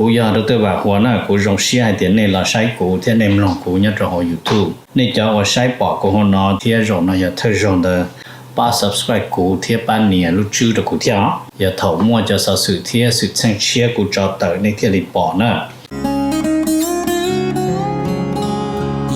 Kuv yog Dr. Vam Huas na, kuv zoo siab hais tias nej los saib kuv thiab nej mloog kuv nyob rau hauv YouTube. Nej cov uas saib pom kuv hauv no thiab zaum no yog thawj zaug ntawd, pab subscribe kuv thiab pab nias lub tswb rau kuv thiab os. Yog thaum muaj cov xov xwm thiab xwm txheej tshiab kuv tso tawm nej thiaj li pom na.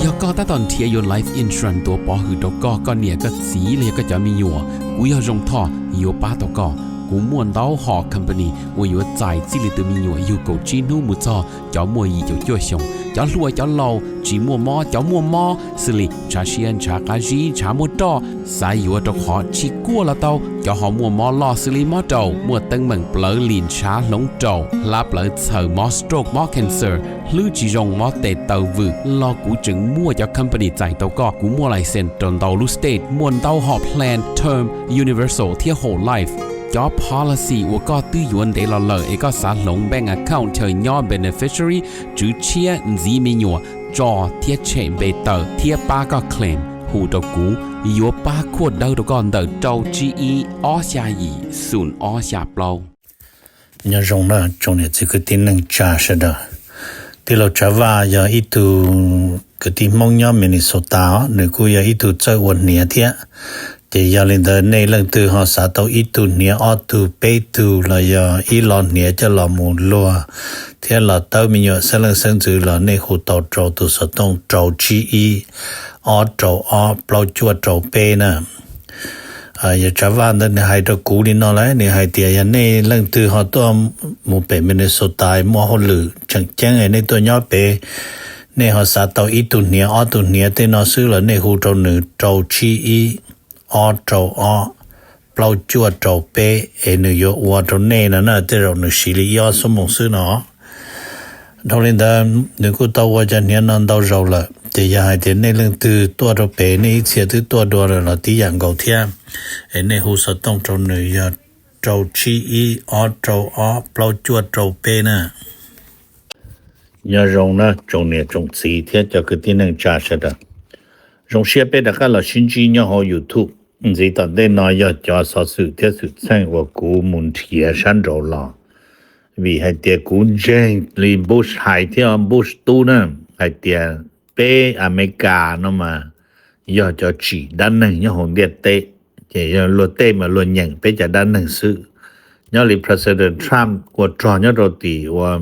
Yog koj tab tom nrhiav yuav life insurance tuav pov hwm rau koj, koj niam koj txiv los yog koj cov me nyuam, kuv yog Zoo Thoj yuav pab tau koj. Kuv muaj ntau hom company uas yuav txais txij li tus me nyuam yug kaum tsib hnub mus txog cov muaj yim caum cuaj xyoos, cov hluas cov laus, tsis muaj mob cov muaj mob, xws li ntshav siab ntshav qab zib ntshav muaj roj, xav yuav rau qhov tsis kuaj los tau, cov ho muaj mob loj xws li mob raum, muaj teeb meem plawv lim ntshav hloov raum, hlab plawv txhaws, mob stroke mob cancer, hlwb tsis zoo mob tes taw vwm los kuv tseem muaj cov company txais tau koj. Kuv muaj license rau ntau lub state, muaj ntau hom plan term, universal thiab whole life. Cov policy uas koj twb yuav ntev los lawm es koj xav hloov bank account chaw nyob beneficiary, tswv tshiab, ntxiv me nyuam, tso thiab tshem npe tawm thiab pab koj claim, hu rau kuv, yuav pab khuaj dawb rau koj ntawm rau tsib ib ob xya yim xoom ob xya plaub. Nyob zoo na tsoom niam txiv kwv tij neej tsa sawv daws. Tij laug Tsav Vaj yog ib tug kwv tij Hmoob nyob Minnesota os, nws kuj yog ib tug txawj ua hniav thiab. Ces yog li ntawd nej leej twg ho xav tau ib tug hniav ob tug peb tug los yog ib lo hniav coj los mus luag thiab los tawb me nyuam xeeb leej xeeb ntxwv los nej hu tau rau tus xov tooj rau tsib ib ob rau ob plaub cuaj rau peb na. Yog Tsav Vaj ntawd nws hais rau kuv li no lawm, nws hais tias yog nej leej twg ho tuaj mus pem Minnesota muaj hauj lwm tseem ceeb nej tuaj nyob pem, nej ho xav tau ib tug hniav ob tug hniav tej no xwb los nej hu rau nws rau tsib ib ob rau ob plaub cuaj rau peb es nws yuav ua rau nej no na, tej zaum nws siv li ib ob xuab moos xwb no. Dhau li ntawd nws kuj tau ua cov hniav no ntau zaus lawm, ces yog hais tias nej leej twg tuaj rau pem nej ib txhia twb tuaj dua lawm los tib yam nkaus thiab, es nej hu xov tooj rau nws yog rau tsib ib ob rau ob plaub cuaj rau peb na. Nyob zoo na tsoom niam tsoom txiv thiab cov kwv tij neej tsa sawv daws. Zoo siab peb rov qab los sib ntsib nyob hauv YouTube. Ntxiv tom ntej no yog cov xov xwm thiab xwm txheej uas kuv mus nrhiav sab nraud los, vim hais tias kuv ntseeg li Bush hais thiab Bush tub na, hais tias peb Amelikas no mas yog cov tsim dab neeg nyob hauv ntiaj teb, ces yog luag tej mas luag nyeem peb cov dab neeg xwb. Nyob li President Trump ua rog nyob rau tim ua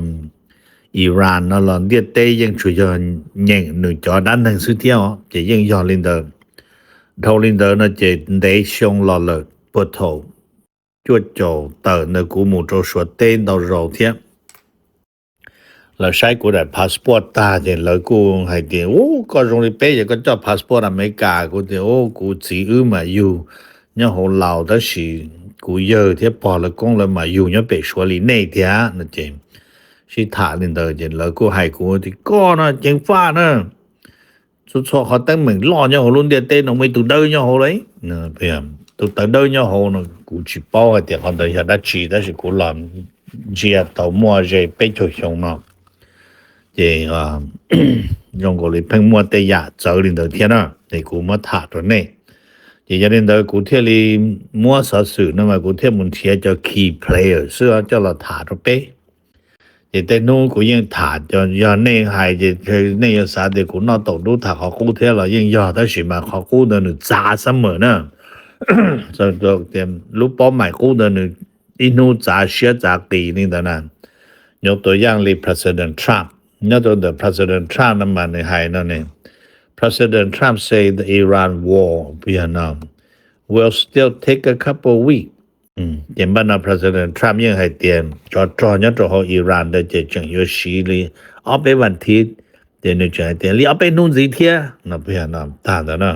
Iran no los ntiaj teb yeej tsuas yog nyeem nws cov dab neeg xwb thiab os, ces yeej yog li ntawd. Dhau li ntawd no ces ntev xyoo los lawm puag thaum cuaj caum tawm ntawd kuv mus rau Suav teb ntau zaus thiab. Lawv saib kuv daim passport tag ces lawv kuj hais tias, u, koj zoo li peb ces koj coj passport Amelikas. Kuv tias, u, kuv txiv wb mas yug nyob hauv Laus tab sis kuv yawg thiab pog lawv koob lawv mas yug nyob pem Suav li nej tiag no ces sib tham li ntawd ces lawv kuj hais kuv tias koj no ceev faj na, txhua txhua qhov teeb meem loj nyob hauv lub ntiaj teb no muaj ib tug dawb nyob hauv lauj. Tus tawv dawb nyob hauv no kuv tsis paub hais tias qhov ntawd yog dab tsi tab sis kuv los ntsia tau muaj ze peb caug xyoo no ces zoo nkaus li pheej muaj tej yam txawv li ntawd thiab na, es kuv muab tham rau nej. Ces yog li ntawd kuv thiaj li muab xov xwm no mas kuv thiaj mus nrhiav cov key player xwb coj los tham rau peb. Ces tej hnub kuv yeej tham, yog nej hais ces nej yuav xav tias kuv noj taum dub tham qhov qub thiab los yeej yog, tab sis mas qhov qub ntawd nws txav summer na. Lub pob maim qub ntawd nws ib hnub txav siab txav qis li ntawd na. Nyob tus yam li President Trump, nyob rau ntawm President Trump no mas nws hais no ne, President Trump say the Iran war, yog no, will still take a couple weeks. Ces npaj no President Trump yeej hais tias tsov rog nyob rau hauv Iran ntawd ces tseem yuav siv li ob peb vas thiv, ces nws tseem hais tias li ob peb hnub ntxiv thiab no, tag ntawd na.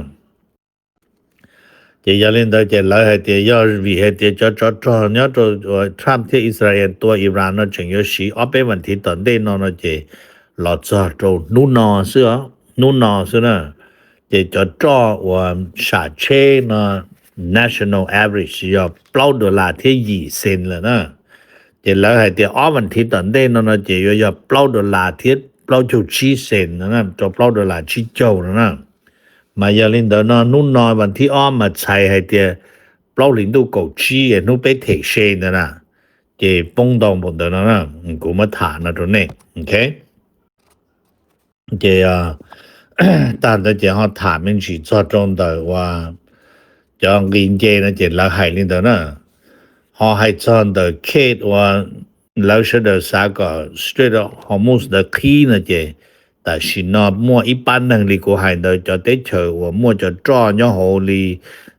Ces yog li ntawd ces lawv hais tias yog vim hais tias cov tsov rog nyob rau Trump thiab Israel tua Iran no tseem yuav siv ob peb vas thiv tom ntej no no ces los txog rau hnub no xwb, hnub no xwb na, ces cov roj uas sam tsheb no national average yog plaub dollar thiab yim cent lawm na. Ces lawv hais tias ob vas thiv tom ntej no no ces yuav yog plaub dollar thiab plaub caug tsib cent no, rau plaub dollar tsib caug no na. Mas yog li ntawd no hnub no vas thib ob mas txhais hais tias plaub hlis ntuj kaum tsib es hnub peb them se ntawd na, Ces poob ntau npaum ntawd no na, kuv muab tham no rau nej, ok. Ces tag ntawd ces ho tham me ntsis txog rau ntawm uas cov nqi nce no ces lawv hais li ntawd na. Ho hais txog ntawm Kate uas lawv sawv daws xav kom Strait of Hormuz ntawd qhib no ces tam sim no muaj ib pab neeg li kuv hais ntawd, cov teb chaws uas muaj cov roj nyob hauv li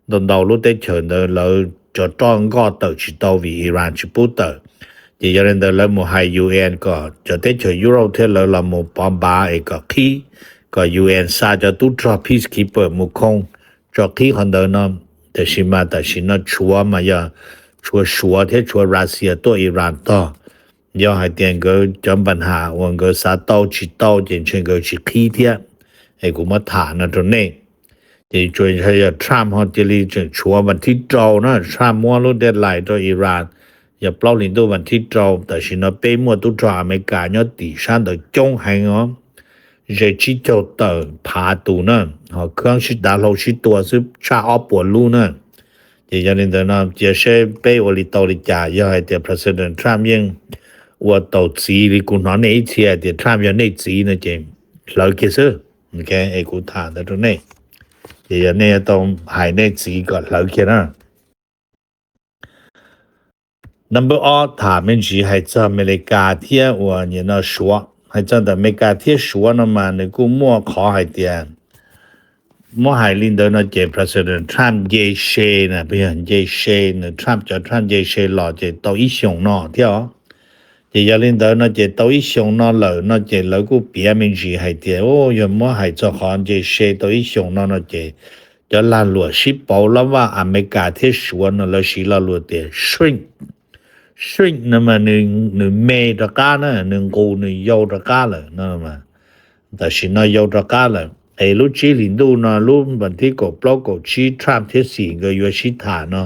ntau ntau lub teb chaws ntawd lawv cov roj nkoj tawm tsis tau vim Iran tsis pub tawm. Ces yog li ntawd lawv mus hais U N kom cov teb chaws Europe thiab lawv los mus pov npav es kom qhib, kom U N xa cov tub rog peacekeeper mus khoo tso qhib qhov ntawd no. Tiam sis mas tam sim no tshuav mas yog tshuav Suav thiab tshuav Russia tuaj Iran tog. Yog hais tias nkawd cov npa nham uas nkawd xav tau tsis tau ces ntshe nkawd tsis qhib thiab. Es kuv muab tham no rau nej. Ces tsuas yog Trump ho cia li tseem tshuav vas thib rau na, Trump muab lub deadline rau Iran yog plaub hlis ntuj vas thib rau. Tam sim no peb muaj tub rog Amelikas nyob tim sab ntawd coob heev os, ze tsib caug tawm phav tus na, ho khab sib dav hlau sib tua xwb tshaj ob puas lub na. Ces yog li ntawd no cia seb peb ua li tau li cas, yog hais tias President Trump yeej ua tau txiv li kuv hnov nej ib txhia tias Trump yog nej txiv no ces hlawv kiag xwb. Es kuv tham ntawd rau nej, ces yog nej tau hais nej txiv kom hlawv kiag na. Number ob, tham me ntsis hais txog Amelikas thiab uas nim no Suav. Hais txog ntawm Amelikas thiab Suav no mas nws kuj muaj qhov hais tias, muab hais li ntawd no ces President Trump nce se na, yog nce se, nws Trump cov Trump nce se los ces tau ib xyoos no thiab os. Ces yog li ntawd no ces tau ib xyoos no lawm no ces lawv kuj piav me ntsis hais tias, yog muab hais txog qhov nce se tau ib xyoos no no ces cov lag luam sib pauv lab vaj Amelikas thiab Suav no lawv siv lo lus tias shrink. Shrink no mas nws me rov qab na, nws nqus nws yau rov qab lawm no. Tam sim no yau rov qab lawm es lub tsib hlis ntuj no lub vas thib kaum plaub kaum tsib Trump thiab Xi nkawd yuav sib tham no,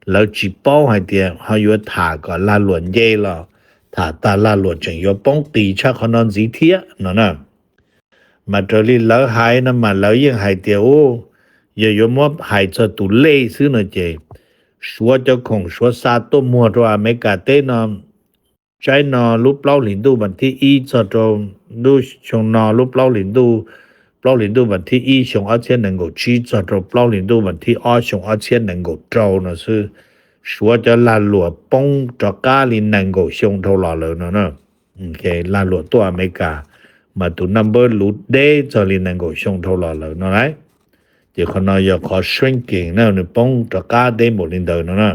lawv tsis paub hais tias ho yuav tham kom lag luam nce los tham tag lag luam tseem yuav poob qis tshaj qhov no ntxiv thiab no na. Mas raws li lawv hais no mas lawv yeej hais tias, u, yog yuav muab hais txog tus lej xwb no ces Suav cov khoom Suav xa tuaj muag rau Amelikas teb no, tsaib no lub plaub hlis ntuj vas thib ib txog rau lub xyoo no lub plaub hlis ntuj, plaub hlis ntuj vas thib ib xyoo ob txhiab nees nkaum tsib txog rau plaub hlis ntuj vas thib ob xyoo ob txhiab nees nkaum rau no xwb, Suav cov lag luam poob rov qab li nees nkaum xyoo dhau los lawm no na. Lag luam tuaj Amelikas mas tus number luv deb txog li nees nkaum xyoo dhau los lawm no lauj. Ces qhov no yog qhov shrinking na, nws poob rov qab deb npaum li ntawd no na.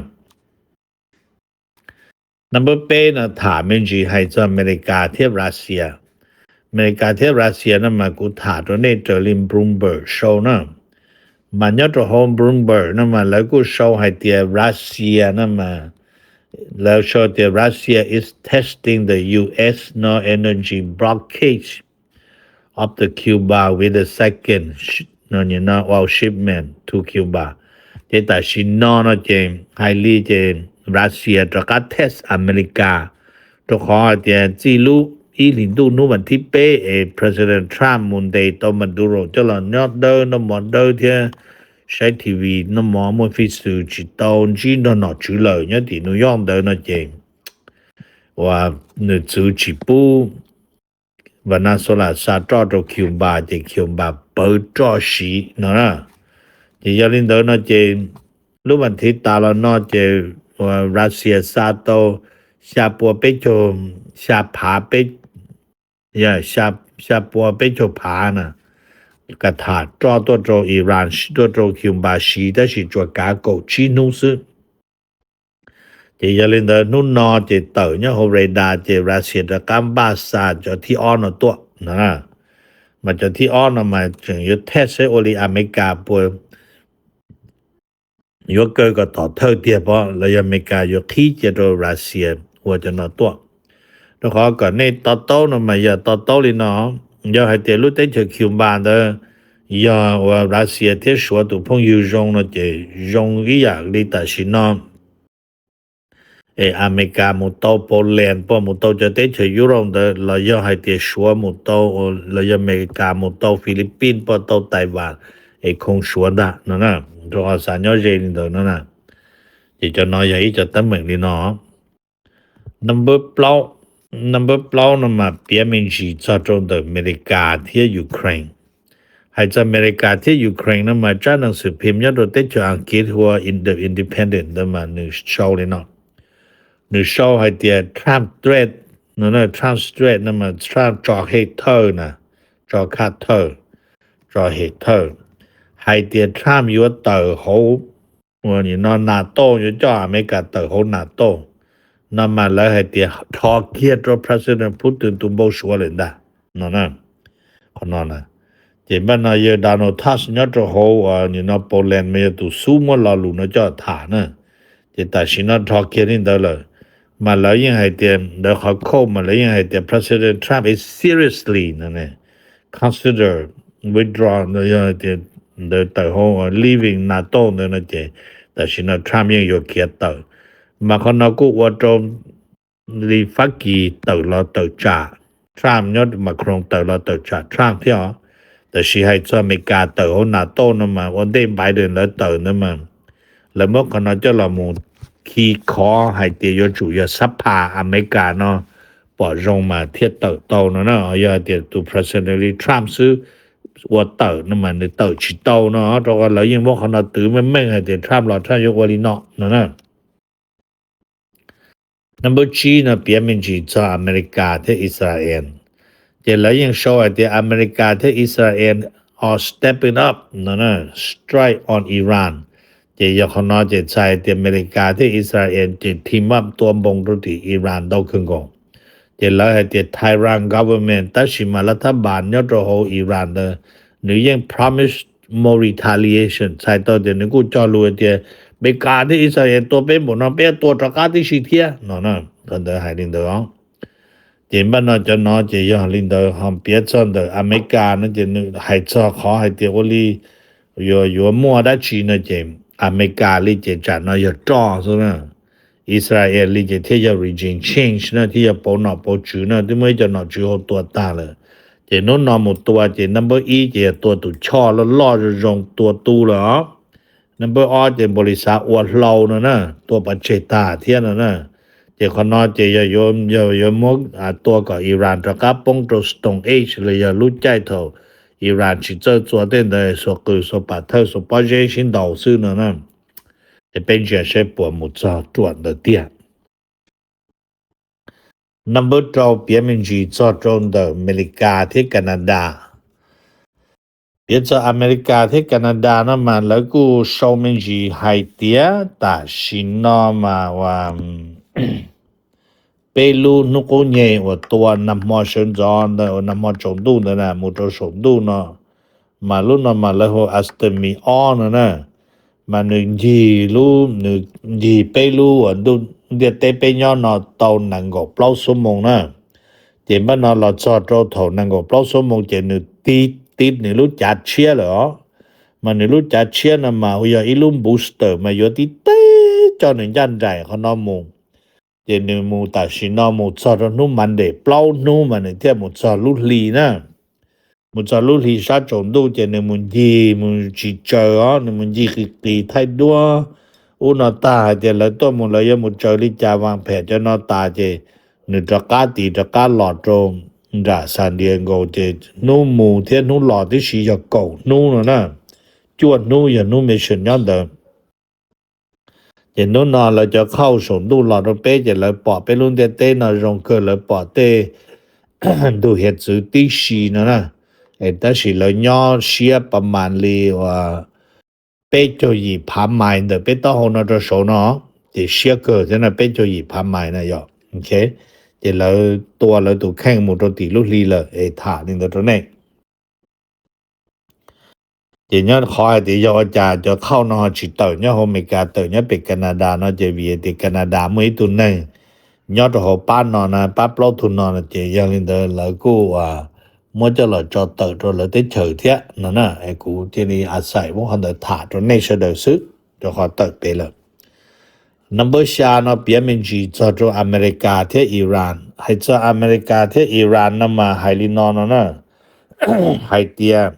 Number peb no tham me ntsis hais txog Amelikas thiab Russia. Amelikas thiab Russia no mas kuv tham rau nej raws li Bloomberg sau na. Mas nyob rau hauv Bloomberg no mas lawv kuj sau hais tias Russia no mas, lawv sau tias Russia is testing the U S no energy blockade of the Cuba with the second sh- no, no, oil shipment to Cuba. Ces tam sim no no ces hais li ces Russia rov qab test Amelikas, rau qhov hais tias txij lub ib hlis ntuj hnub vas thib peb es President Trump mus ntes tau Maduro coj los nyob dawb noj mov dawb thiab saib T V noj mov muaj fij xwm tsis tau ntsib nrog nom tswv lawm nyob tim New York ntawd no ces uas nws txwv tsis pub Venezuela xa roj rau Cuba ces Cuba pawv roj siv no na. Ces yog li ntawd no ces lub vas thiv tas los no ces Russia xa tau xya pua peb caug, xya phav peb, xya pua peb caug phav na, ka tham roj tuaj rau Iran, tuaj rau Cuba siv tab sis tsuas kav kaum tsib hnub xwb. Ces yog li ntawd hnub no ces tawm nyob hauv radar ces Russia rov qab npaj xa cov thib ob no tuaj no. Mas cov thib ob no mas tseem yuav test seb ua li Amelikas puas yuav kaw kom tom thawj tiag pob los yog Amelikas yuav qhib cia rau Russia ua cov no tuaj. Rau qhov kom nej to taub no mas yog to taub li no, yog hais tias lub teb chaws Cuba ntawd yog uas Russia thiab Suav tus phooj ywg zoo no ces zoo ib yam li tam sim no es Amelikas mus tau Poland, puas mus tau cov teb chaws Europe ntawd los yog hais tias Suav mus tau, los yog Amelikas mus tau Philippines, puas tau Taiwan es khoo Suav ntag no na. Rau qhov xav nyob ze li ntawd no na. Ces cov no yog ib co teeb meem li no. Number plaub, number plaub no mas piav me ntsis txog rau ntawm Amelikas thiab Ukraine. Hais txog Amelikas thiab Ukraine no mas tsab nees xwm phim nyob rau teb chaws Askiv hu ua The Independent ntawd mas nws sau li no. Nws sau hais tias Trump threat, no Trump threat no mas Trump tso hem thawj na, tso khaj thawj, tso hem thawj, hais tias Trump yuav tawm hauv, no NATO, yuav coj Amelikas tawm hauv NATO. No mas lawv hais tias rho kiag rau President Putin tus npau suav lawm ntag, no na. Qhov no na, ces npaj no yawg Donald Tusk nyob rau hauv no Poland mas yog tus xub muab lo lus no coj tham na. Ces tam sim no rho kiag li ntawd lawm, mas lawv yeej hais tias ntawd qhov khauj mas lawv yeej hais tias President Trump is seriously no consider withdraw, yog tias ntawd tawm hauv leaving NATO ntawd no ces tam sim no Trump yeej yuav khiav tawm. Mas qhov no kuj ua rau li Fab Kis tawm los tawm tsam Trump, nyob Macron tawm los tawm tsam Trump thiab os. Tab sis hais txog Amelikas tawm hauv NATO no mas ua ntej Biden lawv tawm ntawd mas lawv muab qhov no coj los mus khi khov hais tias yuav tsum yog xab phas Amelikas no pom zoo mas thiaj tawm tau no na. Yog hais tias tus President li Trump xwb ua tawm no mas nws tawm tsis tau no, rau qhov lawv yeej muab qhov no twv meej meej hais tias Trump los Trump yuav ua li no no na. Number tsib no piav me ntsis txog Amelikas thiab Israel. Ces lawv yeej sau hais tias Amelikas thiab Israel are stepping up no na, strike on Iran. Ces yog qhov no ces txhais tias Amelikas thiab Israel ces team up tua npoo rau tim Iran ntau kawg nkaus. Ces lawv hais tias Tehran government, tab sis mas lawv thab npas nyob rau hauv Iran ntawd, nws yeej promise more retaliation, txhais tau tias nws kuj cog lus tias Amelikas thiab Israel tua peb npaum no peb tua rov qab tib si thiab no na. Qhov ntawd hais li ntawd os. Ces npaj no cov no ces yog li ntawd, ho piav txog ntawm Amelikas no ces nws hais txog qhov hais tias ua li yuav, yuav muaj dab tsi no ces Amelikas li ces tsam no yog roj xwb na. Israel li ces thiaj yog regime change na, thiaj yog pauv nom pauv tswv na, twb muaj ib co nom tswv hauv tua tag lawm. Ces hnub no mus tua ces number ib ces yog tua tus choj loj loj zoo zoo tua tu lawm os. Number ob ces npaum li xav ua hlau no na, tua pov tseg tag thiab no na. Ces qhov no ces yog yuav, yog yuav muab tua kom Iran rov qab poob rau stone age los yog lub caij thaum Iran tsis txawj txua tej ntawd, xuas qws xuas pam thawj xuas pob zeb sib ntaus xwb no na. Ces peb ntsia seb puas mus txog ruam ntawd tiag. Number rau piav me ntsis txog rau ntawm Amelikas thiab Canada. Piav txog Amelikas thiab Canada no mas lawv kuj sau me ntsis hais tias tam sim no mas ua peb lub hnub qub nyeg uas tua nag hmo sawv ntxov ntawd, uas nag hmo tsaus ntuj ntawd na mus rau saum ntuj no, mas lub no mas lawv hu Artemis ob no na, mas nws ncig lub, nws ncig peb lub uas ntiaj teb peb nyob no tau nees nkaum plaub xuab moos na. Ces npaj no los txog rau thaum nees nkaum plaub xuab moos ces nws tiv, tiv nws lub cav tshiab lawm os. Mas nws lub cav tshiab no mas yog ib lub booster mas yuav tib teb coj nws ncaj nraim qhov no mus. Ces nws mus tam sim no mus txog rau hnub Monday plaub hnub mas nws thiaj mus txog lub hli na. Mus txog lub hli sab tsaus ntuj ces nws mus ncig mus tsis tsaws os, nws mus ncig qis qis thaij duab ub no tag hais tias lawv tuaj mus lawv yuav mus tsaws li cas vas phem cov no tas ces nws rov qab tiv rov qab los rau nram San Diego ces hnub mus thiab hnub los tib si yog kaum hnub no na. Cuaj hnub yog hnub mission nyob ntawd. Ces hnub no lawv cov khauj saum ntuj los rau peb ces lawv pom peb lub ntiaj teb no zoo kawg, lawv pom tej ntug hiav txwv tib si no na. Es tab sis lawv nyob siab pas mas li uas peb caug yim phav mais ntawm peb taub hau no rau saud no, ces siab kawg thiab no, peb caug yim phav mais na yom. Ces lawv tua lawv tus kheej mus rau tim lub hli lawm es tham li ntawd rau nej. Ces nyob qhov hais tias yog ua cas cov khauj no ho tsis tawm nyob hauv Amelikas, tawm nyob pem Canada no ces vim tias Canada muaj ib tug neeg nyob rau hauv pab no na, pab plaub tug no no ces yog li ntawd lawv kuj muab coj los tso tawm rau lawv teb chaws thiab no na. Es kuv thiaj li a xaim muab qhov ntawd tham rau nej sawv daws xwb, rau qhov tawm pem lawm. Number xya no piav me ntsis txog rau Amelikas thiab Iran. Hais txog Amelikas thiab Iran no mas hais li no no na, hais tias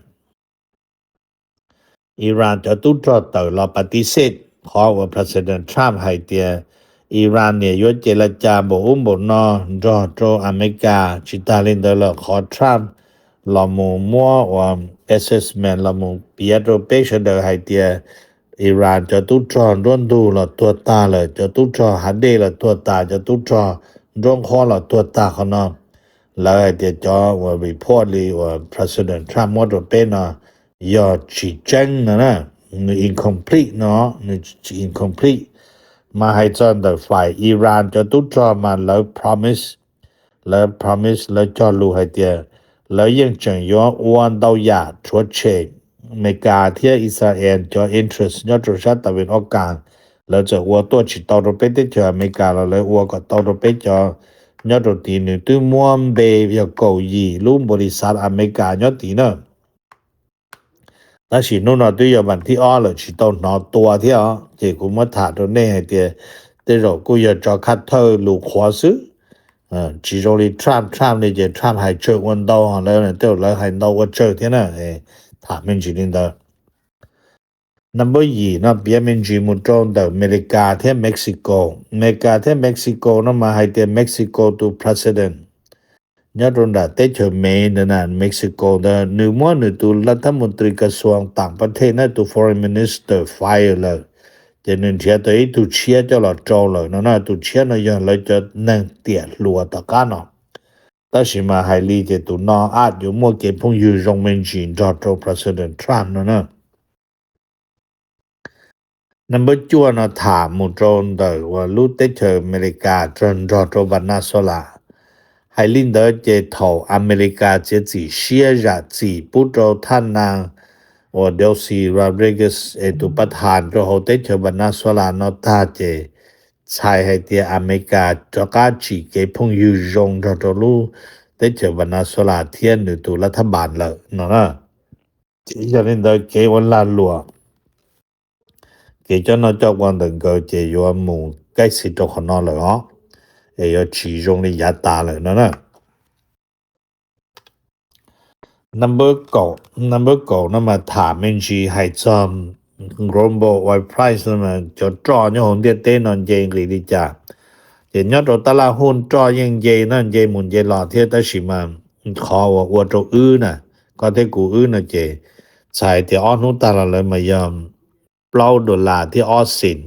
Iran cov tub rog tawm los pas tis xej qhov uas President Trump hais tias Iran niam yuav ces la cas npaum ub npaum no nrog rau Amelikas. Tsis tas li ntawd los qhov Trump los mus muab uas assessment los mus piav rau peb sawv daws hais tias Iran cov tub rog nruab ntug los tuag tag lawm, cov tub rog hav dej los tuag tas, cov tub rog nruab nqhuab los tuag tag. Qhov no lawv hais tias cov uas report li uas President Trump muab rau peb no yog tsis tseeb no na, nws incomplete no, nws tsis incomplete. Mas hais txog ntawm fais Iran cov tub rog mas lawv promise, lawv promise, lawv cog lus hais tias lawv yeej tseem yuav ua ntau yam rhuav tshem Amelikas thiab Israel cov interest nyob rau sab tas vim ob kas. Lawv txawm ua tuaj tsis tau rau peb teb chaws Amelikas los lawv ua kom tau rau peb cov nyob rau tid. Nws twb muab npe yog kaum yim lub npaus lis xav Amelikas nyob tid na. Tab sis hnub no twb yog vas thib ob lawm tsis tau hnov tua thiab os. Ces kuv muab tham rau nej hais tias tej zaum kuj yog tso khaj thawj lus qhuav xwb. Tsis zoo li Trump, Trump li ces Trump hais tsawg ua ntau, lawv tej zaum lawv hais ntau ua tsawg thiab na. Tham me ntsis li ntawd. Number yim no piav me ntsis mus rau ntawm Amelikas thiab Mexico. Amelikas thiab Mexico no mas hais tias Mexico tus president nyob rau nram teb chaws Mev ntawd na, Mexico ntawd nws muab nws tus laj thab mus tris kas xuas tam pas thej na, tus foreign minister fire lawm. Ces nws nrhiav tau ib tug tshiab coj los rau lawm no na. Tus tshiab no yog lawv cov neeg tiam hluas tom qab no. Tab sis mas hais li ces tus no ab yuav muaj kev phooj ywg zoo me ntsis nrog rau president Trump no na. Number cuaj no tham mus rau ntawm uas lub teb chaws Amelikas nrog rau Venezuela. Hais li ntawd ces thaum Amelikas txiav txim siab zam txim pub rau thaj nas uas Delcy Rodriguez es tus pab thas rau hauv teb chaws Venezuela no tag ces txhais hais tias Amelikas rov qab tsim kev phooj ywg zoo nrog rau lub teb chaws Venezuela thiab nws tus laj thab npas lawm no na. Ces yog li ntawd kev ua lag luam, kev coj noj coj ua ntawm nkawd ces yuav mus kaib xis rau qhov no lawm os, es yuav tsis zoo li yav tas lawm no na. Number kaum, number kaum no mas tham me ntsis hais txog global oil price no mas cov roj nyob hauv ntiaj teb no nce nqis li cas. Ces nyob rau tab laj huj roj yeej nce no, nce mus nce los thiab, tab sis mas qhov uas ua rau wb na, koj thiab kuv wb no ces txhais tias ob hnub tag los lawv mas yog plaub dollar thiab ob xees,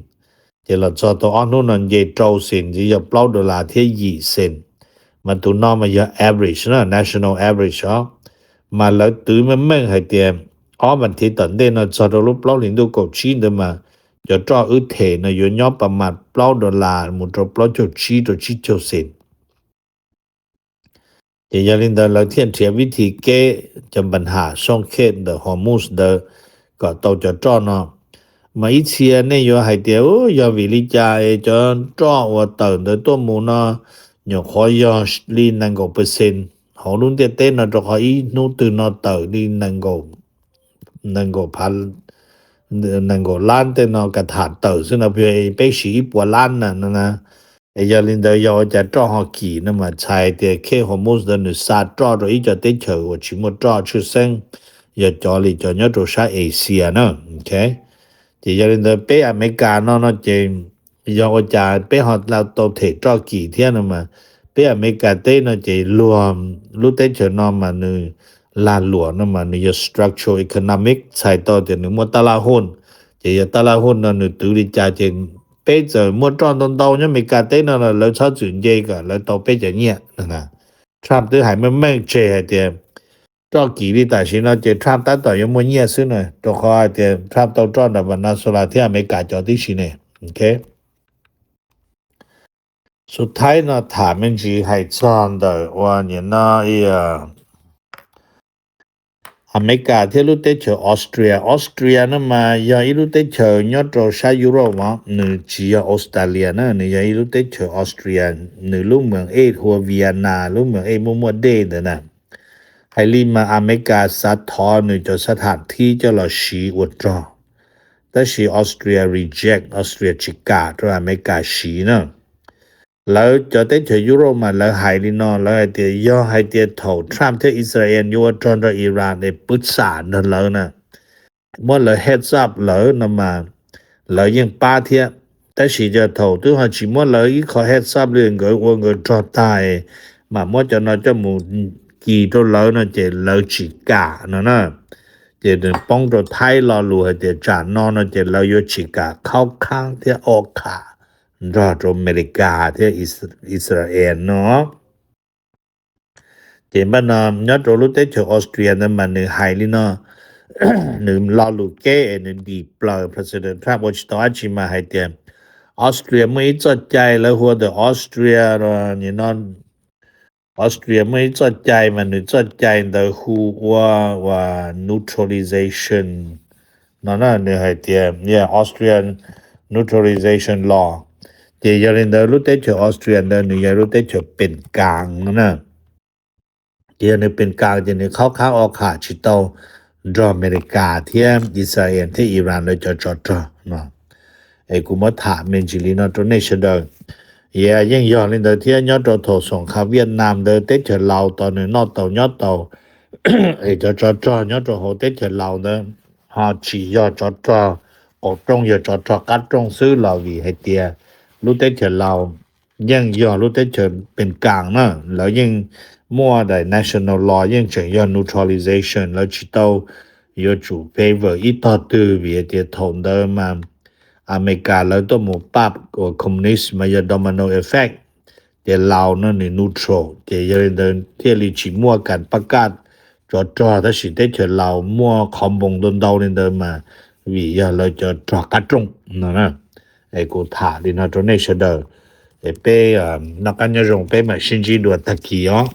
ces los txog tau ob hnub no nce rau xees ces yog plaub dollar thiab yim xees. Mas tus no mas yog average na, national average os. Mas lawv twv meej meej hais tias ob vas thiv tom ntej no txog rau lub plaub hlis ntuj kaum tsib ntawd mas cov roj wb them no yuav nyob pas mas plaub dollar mus rau plaub caug tsib rau tsib caug xees. Ces yog li ntawd lawv thiaj nrhiav vib thi keb cov npas ham soo khe ntawm Hormuz ntawd kom tau cov roj no. Mas ib txhia nej yuav hais tias yog vim li cas es cov roj uas tawm ntawd tuaj mus no nyuam qhuav yog li nees nkaum percent, hauv lub ntiaj teb no rau qhov ib hnub twg no tawm li nees nkaum, nees nkaum phav, nees nkaum lab tej no ka tham tawm xwb no, peb siv ib puas lab na no na. Es yog li ntawd yog ua cas roj ho kim no mas txhais tias khe Hormuz ntawd nws xa roj rau ib co teb chaws uas tsis muaj roj tshwj xeeb, yog cov li cov nyob rau sab Asia na. Ces yog li ntawd peb Amelikas no no ces yog ua cas peb ho tau them roj kim thiab no mas peb Amelikas teb no ces luag lub teb chaws no mas nws lag luam no mas nws yog structural economic, txhais tau tias nws muaj tab laj huj. Ces yog tab laj huj no nws twv li cas ces peb txawm muaj roj ntau ntau nyob Amelikas teb no los lawv txhob txwm nce kom lawv tau peb cov nyiaj. Trump twb hais meej meej tseg hais tias roj kim li tam sim no ces Trump tab tom yuav muaj nyiaj xwb na, rau qhov hais tias Trump tau roj ntawm Venezuela thiab Amelikas cov tib si ne. Xub thaib no tham me ntsis hais txog ntawm uas nim no Amelikas thiab lub teb chaws Austria. Austria no mas yog ib lub teb chaws nyob rau sab Europe os, nws tsis yog Australia na, nws yog ib lub teb chaws Austria, nws lub moos ej hu ua Vienna, lub moos ej muaj muaj dej ntawd na. Hais li mas Amelikas xav thov nws cov xab tham thib coj los siv ua rog, tab sis Austria reject, Austria tsis kam rau Amelikas siv na. Lawv cov teb chaws Europe mas lawv hais li no, lawv hais tias yog hais tias thaum Trump thiab Israel yuav ua rog nrog Iran es pwv xam nrog lawv na, muab lawv heads up lawv no mas lawv yeej pab thiab. Tab sis yog thaum twb ho tsis muab lawv ib qho heads up li, nkawd ua nkawd rog tag, mam muab cov no coj mus kis rau lawv no ces lawv tsis kam no na. Ces nws poob rau Thaib lo lus hais tias tsam no no ces lawv yuav tsis kam khaub khaab thiab o qham nrog rau Amelikas thiab Israel no. Ces npaj no nyob rau lub teb chaws Austria ntawd mas nws hais li no, nws lo lus keb es nws dim plaws President Trump ua tsis tau dab tsi mas hais tias Austria muaj ib txoj cai lawv hu ua the Austria, no, Austria muaj ib txoj cai mas nws txoj cai ntawd hu ua, ua neutralization no na, nws hais tias, yeah, Austrian neutralization law. Ces yog li ntawd lub teb chaws Austria ntawd nws yog lub teb chaws pes kas no na. Ces yog nws pes kas ces nws khaub khaab o qham tsis tau nrog Amelikas thiab Israel thiab Iran lawv cov tsov rog no. Es kuv muab tham me ntsis li no rau nej sawv daws. Yeej yog li ntawd thiab nyob rau thaum xoom kha Vietnam ntawd teb chaws Laus tos nws noj tau nyob tau, es cov tsov rog nyob rau hauv teb chaws Laus ntawd ho tsis yog tsov rog qaum rooj, yog tsov rog qab rooj xwb los vim hais tias lub teb chaws Laus yeej yog lub teb chaws pes kas na, lawv yeej muaj daim national law yeej tseem yog neutralization, lawv tsis tau yuav tsum favor ib tog twg vim hais tias thaum ntawd mas Amelikas lawv tuaj mus pab ua communist mas yog domino effect, ces Laus no nws neutral ces yog li ntawd thiaj li tsis muaj kas pab kaj tsov rog, tab sis teb chaws Laus muaj qhov npoos ntau ntau li ntawd mas vim yog lawv cov rog qab rooj no na. Es kuv tham li no rau nej sawv daws, es peb noj qab nyob zoo, peb mam sib ntsib dua tag kis os.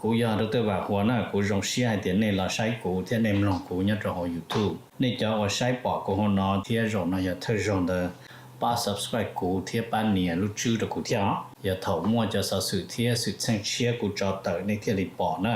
Kuv yog Dr. Vam Huas na, kuv zoo siab hais tias nej los saib kuv thiab nej mloog kuv nyob rau hauv YouTube. Nej cov uas saib pom kuv hauv no thiab zaum no yog thawj zaug ntawd, pab subscribe kuv thiab pab nias lub tswb rau kuv thiab os. Yog thaum muaj cov xov xwm thiab xwm txheej tshiab kuv tso tawm nej thiaj li pom na.